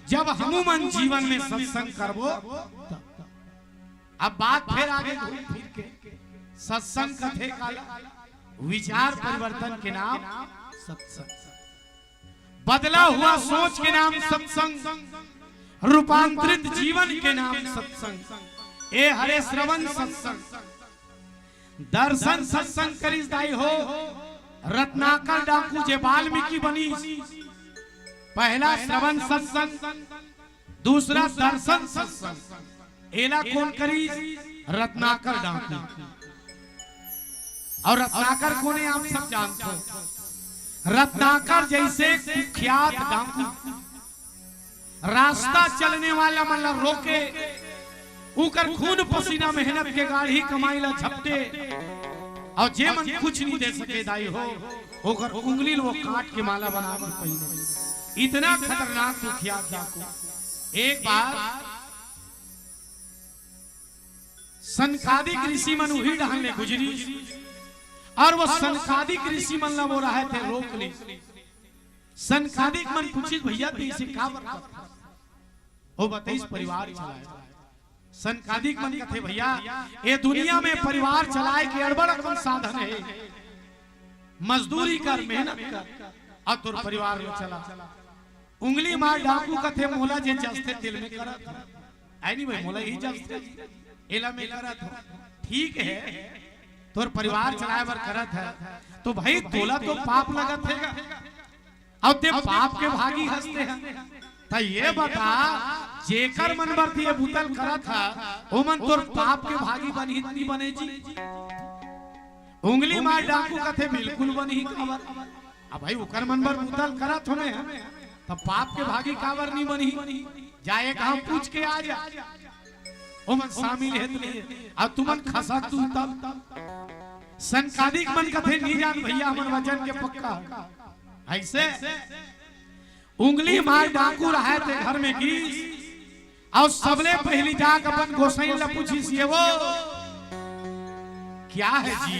जब हमू मन जीवन में सत्संग करबो तब। अब बात फिर आगे घूम फिर के, सत्संग कथे काला? विचार परिवर्तन के नाम सत्संग। बदला हुआ सोच के नाम सत्संग, रूपांतरित जीवन के नाम सत्संग। ए हरे श्रवण सत्संग, दर्शन सत्संग करिस दाई हो। रत्नाकर डाकू जे वाल्मीकि बनिस, पहला श्रवण सत्संग, दूसरा दर्शन सत्संग। एला कोन करिस? रत्नाकर डाकू। और रत्नाकर कोने आप सब जानथो। रत्नाकर जैसे कुख्यात डाकू, रास्ता चलने वाला मन ला रोके, उकर खून पसीना मेहनत के गाढ़ी कमाई ला झपटे, अउ जे मन कुछ नहीं दे सके दाई हो, ओकर उंगली ल वो काट के माला बना के पहिने। इतना खतरनाक कुख्यात डाकू। एक बार सनकादिक ऋषि मन उही डहन ले गुजरी, अउ वो सनकादिक ऋषि मन ला वो रहय तेन रोक ली। सनकादिक मन पूछिस, "भैया, तैं इसे का बर करत हस?" वो बताइस, "परिवार चलाय।" सनकादिक मन कथे, "भैया, ये दुनिया में परिवार चलाय के अड़बड़ अकन साधन हे, मजदूरी कर, मेहनत कर, अउ तोर परिवार ल चला।" उंगली मार डाकू कथे, "मोला जे जसथे तेला मैं करत हंव।" आय नहीं भाई, मोला ही जसथे, एला मैं करत हंव। ठीक हे, तोर परिवार चलाय बर करत हस, त भाई तोला तो पाप लगत हे गा, अउ तैं पाप के भागी हस तैं ह। त ये बता, जेकर मन बर तैं ये बुता ल करत हस, ओमन तोर पाप के भागी बनही त नहीं बने जी? उंगली मार डाकू कथे, "बिल्कुल बनही, काबर?" अब भाई, उकर मन बर बुता ल करत हंव मैं, त पाप के भागी काबर नहीं बनही? जा एक घांव पूछ के आ जा, ओमन शामिल हे त नहीं हे। अब तुमन खसक दू तब। सनकादिक मन कथे, "नहीं जान भैया, हमन वचन के पक्का।" अइसे उंगली मार डाकू रहय तेन घर में गिस, अउ सबले पहिली जाके अपन गोसाईं ला पूछिस, "ये वो क्या हे जी?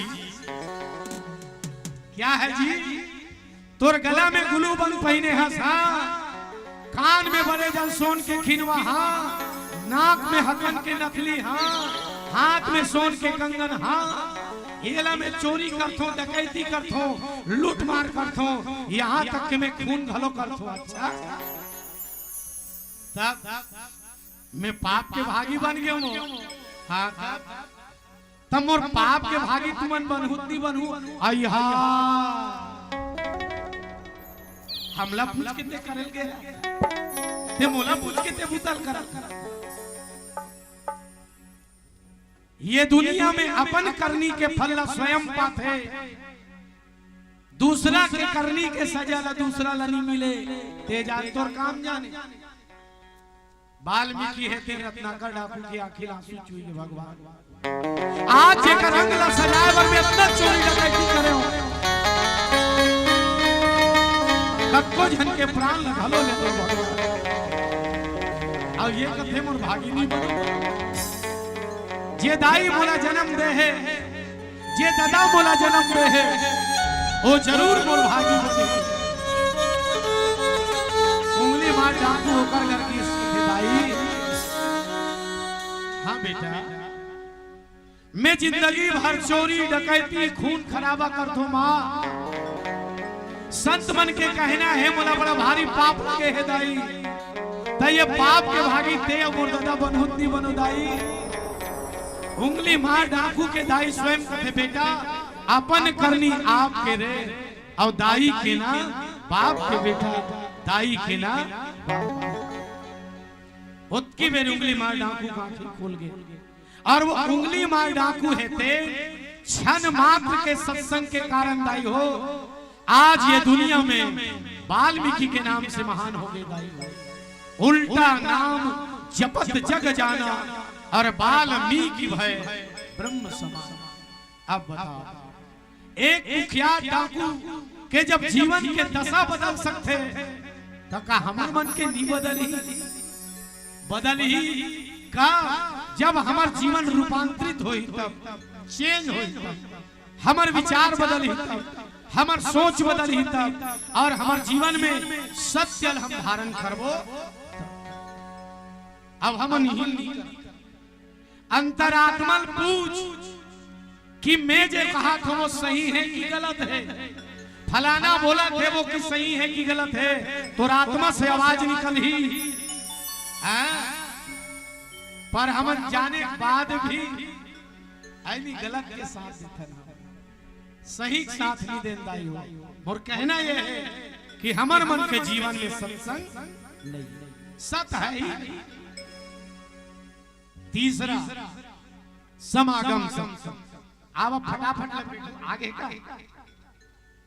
क्या हे जी? तोर गला में गुलूबंद पहिने हस, हां? कान में बड़े जन सोन के खिनवा, हां? नाक में हकन के नथली, हां? हाथ में सोन के कंगन, हां? एला मैं चोरी करथंव, डकैती करथंव, लूटमार करथंव, यहां तक के मैं खून घलो करथंव।" अच्छा, तब मैं पाप के भागी बन गेंव। हां, तब, तब मोर पाप के भागी तुमन बनहू त नहीं बनहू? अइहा, हमला पूछ के तैं करे ल गे हस, तैं मोला पूछ के तैं बुता ल करत हस। ये दुनिया में अपन करनी के फल ला स्वयं पाथे, दूसरा के करनी के सजा ला दूसरा ला नहीं मिले। तैं जान, तोर काम जाने। वाल्मीकि हे तें रत्नाकर डाकू के आंखी ल आंसू चुई गे, "भगवान, आज जेकर अंग ला सजाय बर मैं अतना चोरी डकैती करे हंव, कतको झन के प्राण ला घलो ले देंव भगवान।" अउ ये कथे, "मोर भागी नहीं बने।" जे दाई मोला जनम दे हे, जे ददा मोला जनम दे हे, वो जरूर मोर भागी बने। उंगली मार डाकू ओकर घर गिस, "हे दाई, हां बेटा, मैं जिंदगी भर चोरी, डकैती, खून खराबा करथंव मां। संत मन के कहना हे, मोला बड़ा भारी पाप लगे हे दाई, त ये पाप के भागी तैं अउ मोर ददा बनहू त नहीं बनहू दाई?" उंगली मार डाकू के दाई स्वयं कथे, "बेटा, अपन करनी आप के रे, अउ दाई के ना बाप के बेटा, दाई के ना बाप के।" ओतकी बेर उंगली मार डाकू के आंखी खुल गे। अउ वो उंगली मार डाकू हे तें क्षण मात्र के सत्संग के कारण दाई हो, आज ये दुनिया में वाल्मीकि के नाम से महान हो गे दाई। उल्टा नाम जपत जग जाना, अउ वाल्मीकि भए ब्रह्म समान। अब बताओ, एक कुख्यात डाकू के जब जीवन के दशा बदल सकथे, त का हमर मन के नहीं बदलही? बदलही का? जब हमर जीवन रूपांतरित होही तब, change होही तब, हमर विचार बदलही तब, हमर सोच बदलही तब, अउ हमर जीवन में सत्य ल हम धारण करबो तब। अब हमन नहीं, अंतरात्मा ल पूछ कि मैं जे कहत हंव वो सही हे कि गलत हे, फलाना बोलत हे वो कि सही हे कि गलत हे, तोर आत्मा से आवाज निकलही। हां? पर हमन जाने के बाद भी आय नहीं, गलत के साथ देथन, सही के साथ नहीं देन दाई हो। मोर कहना ये हे कि हमर मन के जीवन में सत्संग नहीं, सत हे ही नहीं। तीसरा, समागम सत्संग। अब फटाफट ले बैठो, आगे का?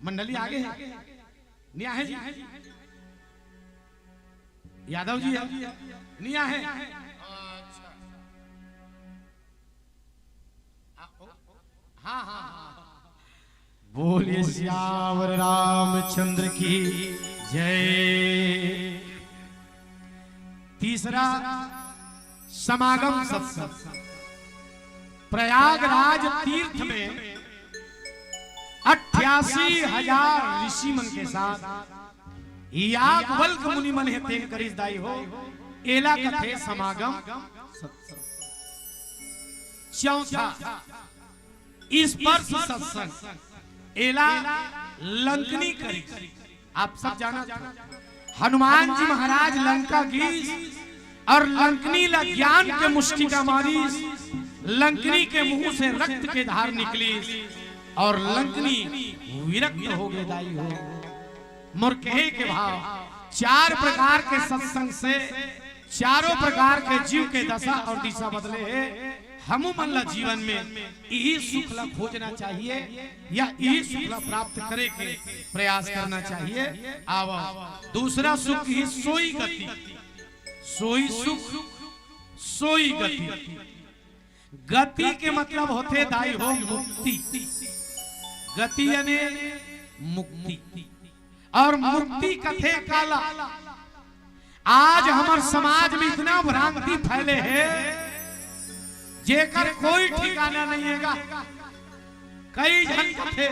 मंडली आगे हे? नहीं आहे जी? यादव जी हे? नहीं आहे? हाँ, हाँ, हाँ। बोलिए सियावर रामचंद्र की जय। तीसरा समागम सत्संग प्रयागराज तीर्थ में अट्ठासी हजार ऋषि मन के साथ याज्ञवल्क मुनि मन हे तेन करिस दाई हो, एला कथे समागम सत्संग। चौथा स्पर्श सत्संग, एला लंकनी करिस। आप सब जानत हो, हनुमान जी महाराज लंका गीस और लंकनी ला ज्ञान के मुष्टिका मारिस, लंकनी के मुंह से रक्त के धार निकलिस और लंकनी विरक्त हो गे दाई हो। मोर कहे के भाव, चार प्रकार के सत्संग से चारों प्रकार के जीव के दशा और दिशा बदले हे। हमू मन ला जीवन में इही सुख ला खोजना चाहिए या इही सुख ला प्राप्त करे के प्रयास करना चाहिए। आवा, दूसरा सुख ही सोई गति, सोई सुख, सोई गति। गति के मतलब होथे दाई हो मुक्ति। गति यानी मुक्ति। और मुक्ति कथे काला? आज हमर समाज में इतना भ्रांति फैले हे, जेकर कोई ठिकाना नहीं हे गा। कई झन कथे,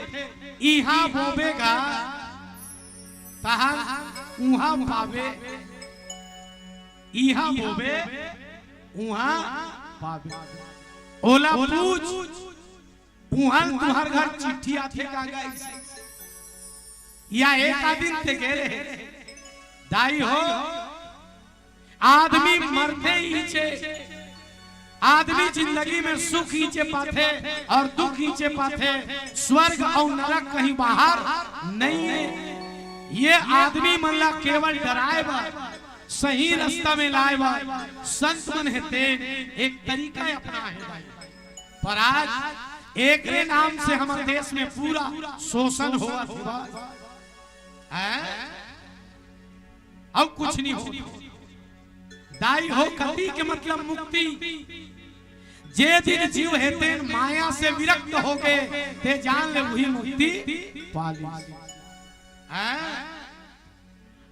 "इहां बोबे गा, तहां उहां पाबे, इहां बोबे, उहां पाबे।" ओला पूछ, उहां तुहर घर चिट्ठी आथे का गाइस? या एक आदिन ते गे रहे? दाई हो, आदमी मरथे इहिंचे, आदमी जिंदगी में सुख इहिंचे पाथे और दुख इहिंचे पाथे। स्वर्ग और नरक कहीं बाहर नहीं हे। ये आदमी मन ला केवल डराए बर, सही रास्ता में लाए बर संत मन हे तेन एक तरीका अपनाए हे भाई। पर आज एकरे नाम से हमर देश में पूरा शोषण होवत हे बा। हैं? अउ कुछ नहीं हो। दाई हो गति के मतलब मुक्ति। जे दिन जीव हे तेन माया से विरक्त हो गे, ते जान ले उही मुक्ति पा ली। हैं?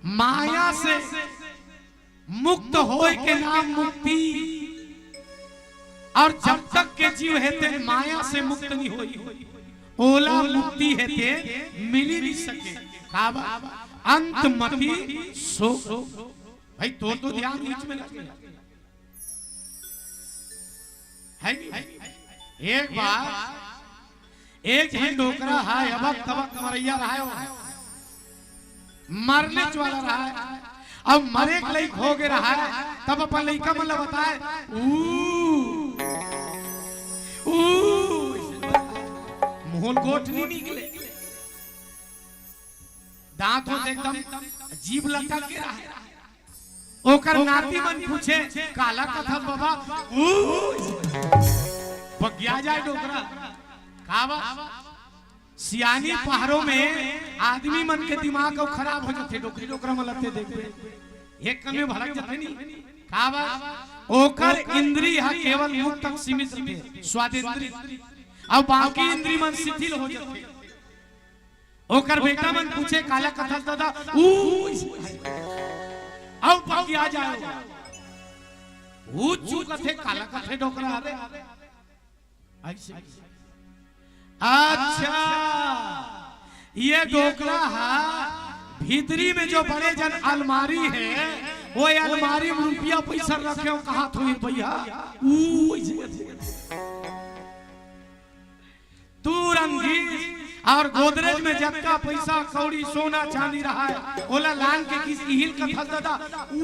माया से मुक्त होय के नाम मुक्ति। और जब तक के जीव हे तेन माया से मुक्त नहीं होई, ओला मुक्ति हे तेन मिली नहीं सके। काबर? अंत मति सो। भाई, तो, तो ध्यान बीच में लगे। है नहीं? एक बार एक झन डोकरा हे, अबक तबक मरइया रहे हो, मरनेच वाला रहे। अब मरे के लइक हो गे रहे, तब अपन लइका मन ला बताए, "ऊ, ऊ," मुंह ले गोठ नहीं निकले, दांत होत एकदम जीभ लटक के रहे। ओकर नाती मन पूछे, "काला कथस बबा?" ऊ बगिया जाए डोकरा। काबर? सियानी पहाड़ों में आदमी मन के दिमाग अउ खराब हो जाथे। डोकरी डोकरा मन ला ते देखबे, एक कन में भड़क जाथे नहीं। काबर? ओकर इंद्री ह केवल मुख तक सीमित रथे, स्वादेंद्री, अउ बाकी इंद्री मन शिथिल हो जाथे। ओकर बेटा मन पूछे, "काला कथस दादा?" ऊ, अउ पकिया जाए। ऊ चू कथे, काला कथे डोकरा हरे। ऐसे। अच्छा, ये डोकरा हा भीतरी में जो बड़े जन अलमारी हे, वो अलमारी में रुपया पैसा रखे हो, कहा थोड़ी भैया, ऊ, ऐसे। तू रंगी और गोदरेज में जतका पैसा कौड़ी सोना चांदी रहे, ओला लान के किस इहिल कथस दादा, ऊ,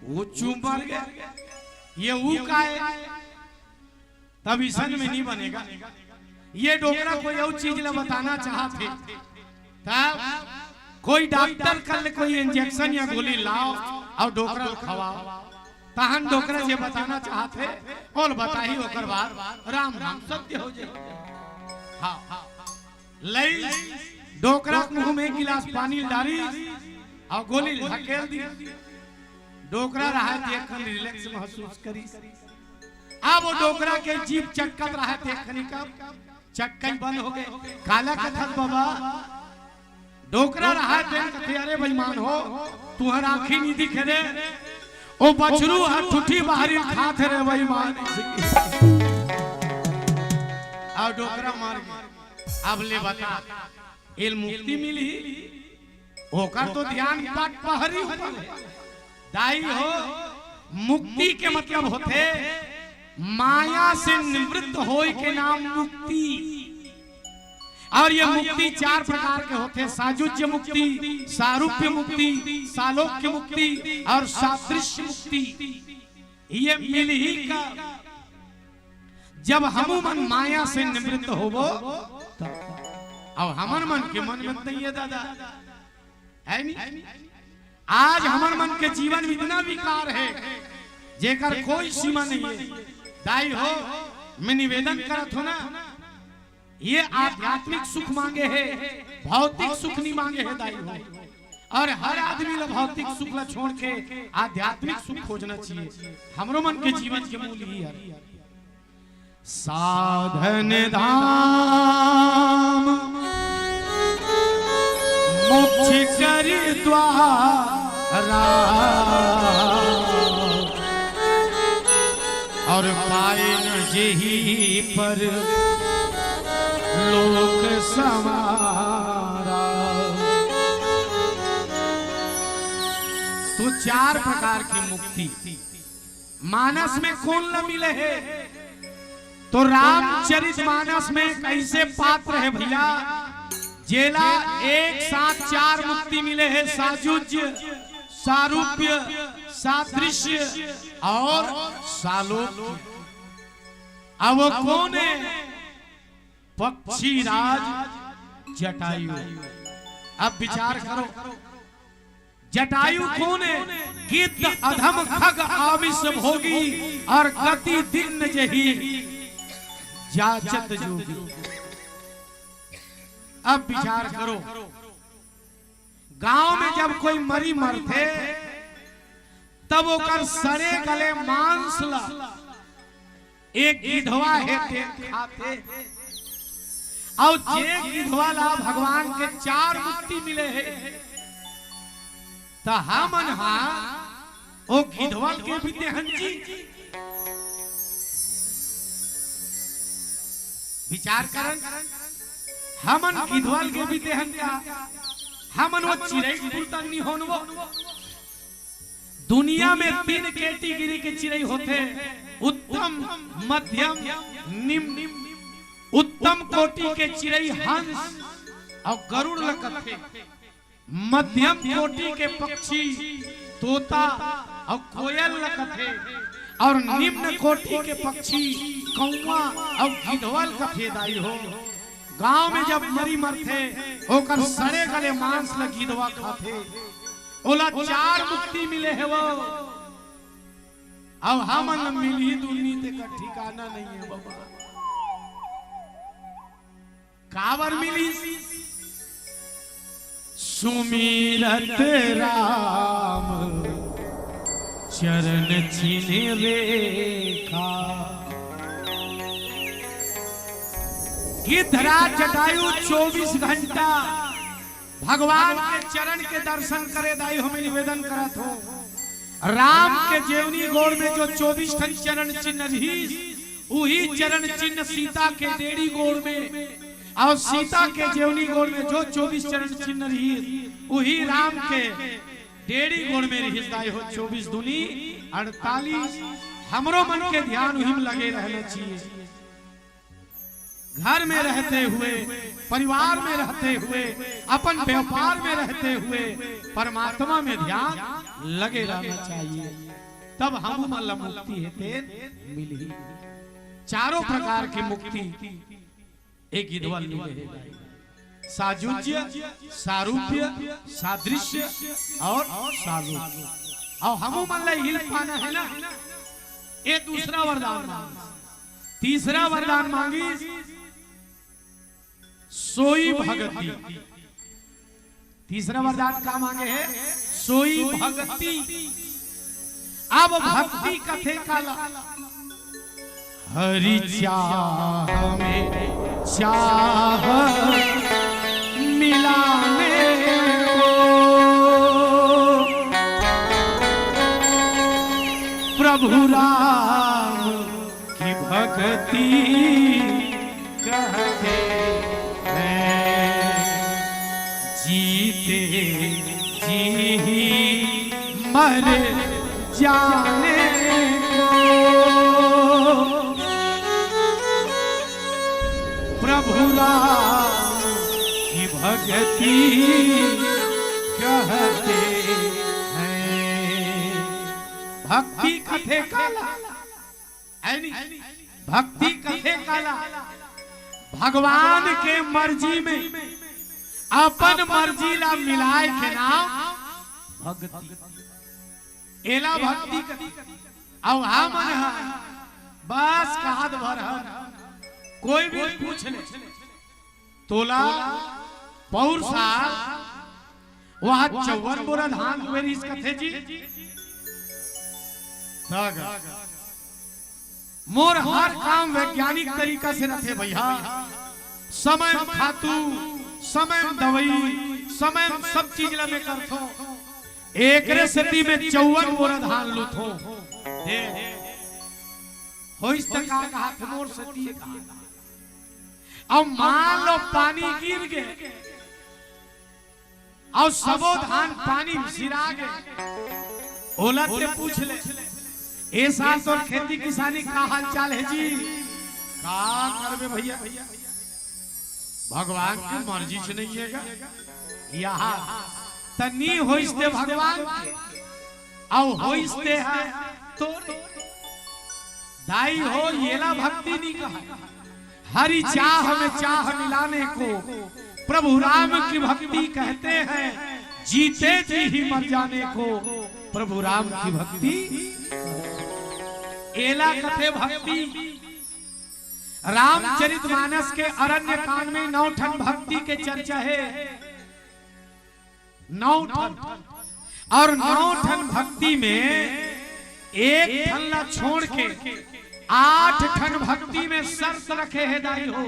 वो चुप मर गया। ये ऊ का हे? तब इसन में नहीं बनेगा। ये डोकरा कोई अउ चीज ला बताना चाहत हे। तब कोई डॉक्टर कर ले, कोई इंजेक्शन या गोली लाओ अउ डोकरा ल खवाओ, तहन डोकरा जे बताना चाहत हे, ओला बताही, ओकर बाद राम राम सत्य हो जाए। हाँ, हाँ। लई डोकरा के मुंह में एक गिलास पानी डारी अउ गोली ढकेल दी। डोकरा रहा, देख कर रिलैक्स महसूस करी। अब वो डोकरा के जीभ चक्कत रहा, देख खनी कब चक्कई बंद हो गए। काला कथस बाबा, डोकरा रहा, देख कथे, "अरे बेईमान हो, तुहर आँखी नहीं दिखे रे, ओ बछरू हर ठुठी बाहरी खात हे रे बेईमान।" और डोकरा मर गए। अब ले बता, एल मुक्ति मिली? ओकर तो ध्यान पट पहरी ऊपर हे। दाई हो, मुक्ति के मतलब होथे माया से निवृत्त होय के नाम मुक्ति। और ये मुक्ति चार प्रकार के होथे, साजुज्य मुक्ति, सारूप्य मुक्ति, सालोक्य मुक्ति और सादृश्य मुक्ति। ये मिलही का जब हमू मन माया से निवृत्त होबो, तब। अब हमर मन के मन में नहीं है दादा, है नहीं? आज हमर मन के जीवन में इतना विकार है, जेकर कोई सीमा नहीं है। दाई हो, मैं निवेदन करत हो ना, ये आध्यात्मिक सुख मांगे है, भौतिक सुख नहीं मांगे है दाई हो। और हर आदमी ला भौतिक सुख ला छोड़ के आध्यात्मिक सुख खोजना चाहिए। हमरो मन के जीवन के मूल ही है। साधन धाम मोक्ष कर द्वारा, और पाए न जेहि पर लोक संवारा। तो चार प्रकार की मुक्ति मानस में कोन ल मिले हे? तो रामचरित मानस में एक ऐसे पात्र हे भैया, जेला एक साथ चार मुक्ति मिले हे, साजुज्य, सारूप्य, सादृश्य और सालोक्य। अब वो कोन हे? पक्षीराज जटायु। अब विचार करो, जटायु कोन हे? गिद्ध, अधम, खग, आमिष भोगी और गति दीन जेहि जाचत जोगी। अब विचार करो, गांव में जब कोई मरी मरथे, तब ओकर सड़े गले मांस ला एक गिधवा हे तेन खाथे। अउ जे गिधवा ला भगवान के चार मुक्ति मिले हे, त हमन हा ओ गिधवा के भी देहन जी। विचार करन, हमन गिधवा के भी देहन का? हमन वो चिरई कुल तक नहीं होन वो। दुनिया में तीन कैटेगरी के चिरई होथे, उत्तम, मध्यम, निम्न। उत्तम कोटि के चिरई हंस अउ गरुड़ ल कथे। मध्यम कोटि के पक्षी तोता अउ कोयल ल कथे, अउ निम्न कोटि के पक्षी कौवा अउ गिधवा ल कथे। दाई हो, गांव में जब मरी मरथे, ओकर सड़े गले मांस ल गिधवा खाथे। ओला चार मुक्ति मिले हे वो, अउ हमन ल मिलही दुन्नी, तेकर ठिकाना नहीं हे बाबा। काबर मिलिस? सुमिरत राम चरण चिन्ह रेखा। गिद्धराज जटायु चौबीस घंटा भगवान के चरण के दर्शन करे। दाई हो, मैं निवेदन करत हों, राम के जेवनी गोड़ में जो चौबीस ठन चरण चिन्ह रहिस, उही चरण चिन्ह सीता के डेड़ी गोड़ में, अउ सीता के जेवनी गोड़ में जो चौबीस चरण चिन्ह रहिस, उही राम के डेड़ी गोड़ में रहिस। दाई हो, चौबीस दूनी अड़तालीस। हमरो मन के ध्यान उही में लगे रहना चाहिए। घर में रहते हुए, परिवार में रहते हुए, अपन व्यापार में रहते हुए परमात्मा में ध्यान लगे रहना चाहिए, तब हमू मन ला मुक्ति हे तेन मिलही। चारों प्रकार की मुक्ति एक गिधवा ल मिले हे। साजुज्य, सारूप्य, सादृश्य अउ सालोक्य। अउ हमू मन ला इही ल पाना हे ना। ये दूसरा वरदान मांगिस। तीसरा वरदान मांगिस सोई भगति। तीसरा वरदान का मांगे हे? सोई भगति। अब भक्ति कथे काला? हरि चाह में चाह मिलाने को प्रभु राम की भक्ति कहते हैं। जीते जी ही मर जाने को प्रभु राम की भक्ति कहते हैं। भक्ति कथे काला, है नी? भक्ति कथे काला, भगवान के मर्जी में अपन मर्जी ला मिलाए के नाम भक्ति। एला भक्ति कथे। अउ हमन ह बस कहत भर हन, कोई भी पूछ ले, तोला पौर साल वह चौवन बोरा धान लुए रिहिस कथे जी। तग मोर हर काम वैज्ञानिक तरीका से रथे भैया। समय म खातू, समय म दवई, समय म सब चीज ला मैं करथों। एकरे सेती मैं चौवन बोरा धान लूथों। दे, होइस त का कहा थे मोर सेती कहा। अब मान लो पानी गिर गे, अउ सबो धान पानी म सिरा गे, ओला ते पूछ ले, "ए साल तोर खेती किसानी का हाल चाल हे जी?" का करबे भैया, भगवान के मर्जी से नहीं हे गा। यहाँ त नी होइस ते भगवान के, अउ होइस ते ह तोरे। दाई हो, येला भक्ति नी कहा। हरि चाह में चाह मिलाने को प्रभु राम की भक्ति कहते हैं, जीते जी ही मर जाने को प्रभु राम की भक्ति। एला कथे भक्ति। रामचरितमानस के अरण्य कांड में नौ ठन भक्ति के चर्चा हे। नौ ठन। अउ नौ ठन भक्ति में एक ठन ला छोड़ के आठ ठन भक्ति में शर्त रखे हे दाई हो।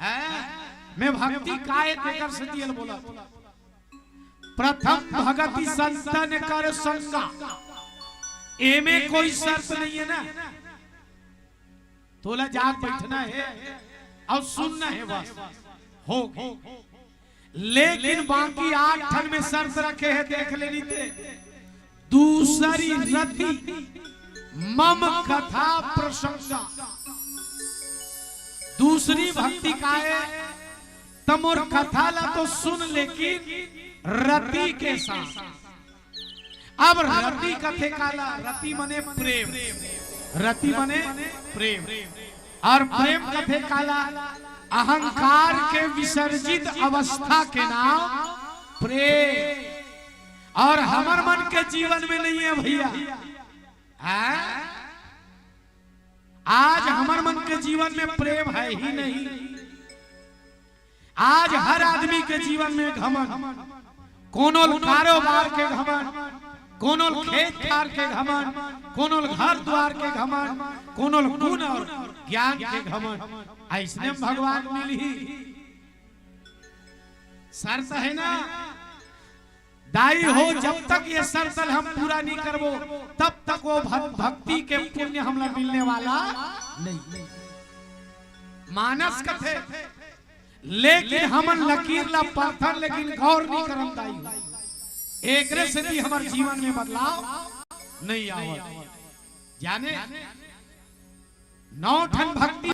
हैं? मैं भक्ति काय तेकर सेती ल बोला। प्रथम भगति संतन कर शंका। एमे कोई शर्त नहीं हे ना। तोला जाग बैठना हे अउ सुनना हे बस। हो गे। लेकिन बाकी आठ ठन में शर्त रखे हे, देख लेनी ते। दूसरी रति मम कथा प्रसंगा। दूसरी भक्ति काय हे, त मोर कथा ला तो सुन, लेकिन रति के साथ। अब रति कथे काला, रति मने प्रेम, रति मने प्रेम। अउ प्रेम कथे काला, अहंकार के विसर्जित अवस्था के नाम प्रेम। अउ हमर मन के जीवन में नहीं हे भैया। हैं? आज हमर मन के जीवन में प्रेम हे ही नहीं। आज हर आदमी के जीवन में घमंड, कोनो ल कारोबार के घमंड, कोनो ल खेत खार के घमंड, कोनो ल घर द्वार के घमंड, कोनो ल गुण अउ ज्ञान के घमंड। अइसने म भगवान मिलही। शर्त हे ना, दाई हो, जब तक ये शर्त ल हम पूरा नहीं करबो, तब तक वो भ-, भक्ति के पुण्य हमला मिलने वाला नहीं। मानस कथे, लेकिन हमन लकीर ला पढ़थन, लेकिन गौर नहीं करन दाई हो। एकरे सेती हमर जीवन में बदलाव नहीं आवत। जाने, नौ ठन भक्ति